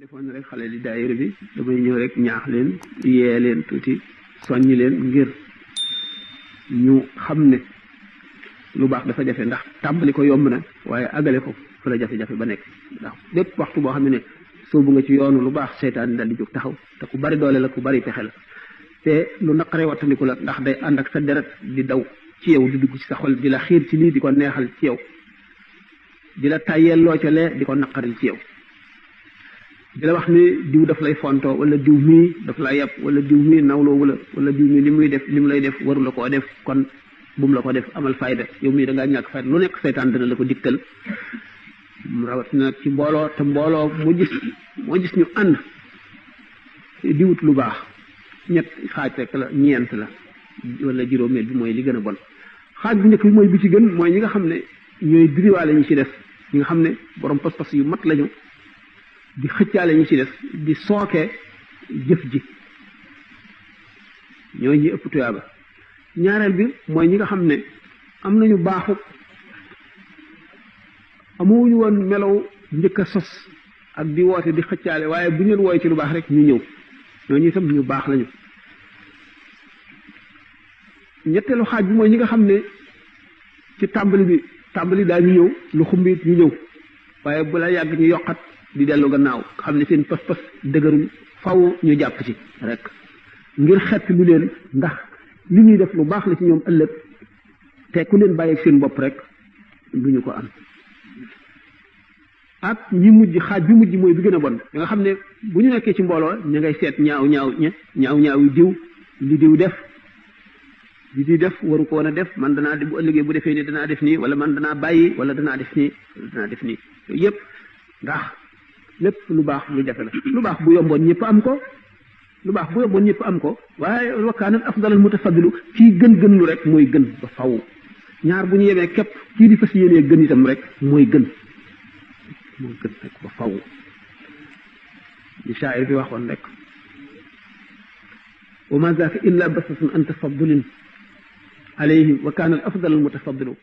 defoon rek xale di daayira bi damay ñëw rek ñaax leen yee leen tuuti soññi leen ngir ñu xam ne lu baax dafa jafe ndax tàmbali ko yomb na waaye àggale ko fa la jafe-jafe ba nekk ndax bépp waxtu boo xam ne soobu nga ci yoonu lu baax seytaan dal di jóg taxaw te ku bari doole la ku bari pexe la te lu naqaree wattandiku la ndax day ànd ak sa deret di daw ci yow di dugg ci sa xol di la xiir ci lii di ko neexal ci yow di la tàyyeelloo ca lee di ko naqaril ci yow di la wax ni diw daf lay fontoo wala diw mii daf la yàpp wala diw mii nawloo wala diw mii li muy def li mu lay def waru la koo def kon bum la ko def amal fayda yow mii da ngaa ñàkk fayda lu nekk seytaan dana la ko dikkal rawatina ci mbooloo te mbooloo moo gis ñu ànd di wut lu baax ñett xaaj rek la ñeent la wala juróomeel bi mooy li gën a bon xaaj bu njëkk bi mooy bi ci gën mooy ñi nga xam ne ñooy diriwaale ñi ci def ñi nga xam ne borom pas-pas yu mat lañu di xëccaale ñi ci def di sooke jëf ji ñooy ñi ëpp tuyaaba ñaareel bi mooy ñi nga xam ne am nañu baaxu amuñu woon melow njëkk a sos ak di woote di xëccaale waaye bu ñu leen wooye ci lu baax rek ñu ñëw ñooñu itam ñu baax lañu ñetteelu xaaj bi mooy ñi nga xam ne ci tàmbali daal ñu ñëw lu xumbit ñu ñëw waaye bu la yàgg ñu yokkat di dellu gannaaw xam ne seen pas-pas dëgëruñ faw ñu jàpp ci rek ngir xett lu leen ndax li ñuy def lu baax la ci ñoom ëllëg te ku leen bàyyi seen bopp rek du ñu ko am ak ñi mujj xaaj bi mujj mooy bi gën a bon nga xam ne bu ñu nekkee ci mbooloo ñu ngay seet ñaaw yu diw li diw def waru ko woon a def man danaa bu ëllëgee bu defee nii danaa def nii wala man danaa bàyyi wala danaa def nii yooyu yëpp ndax lépp lu baax lu jafe la lu baax bu yomboon ñëpp am ko waaye wakkaanal afdalal mutafaddilu kii gën lu rek mooy gën ba faw ñaar bu ñu yemee képp kii di fas yéenee gën itam rek mooy gën rek ba faw li shaa'ir bi waxoon rek wa ma zaaka illa basatun an tafaddulin alayhi wa kaana al afdalal mutafaddilu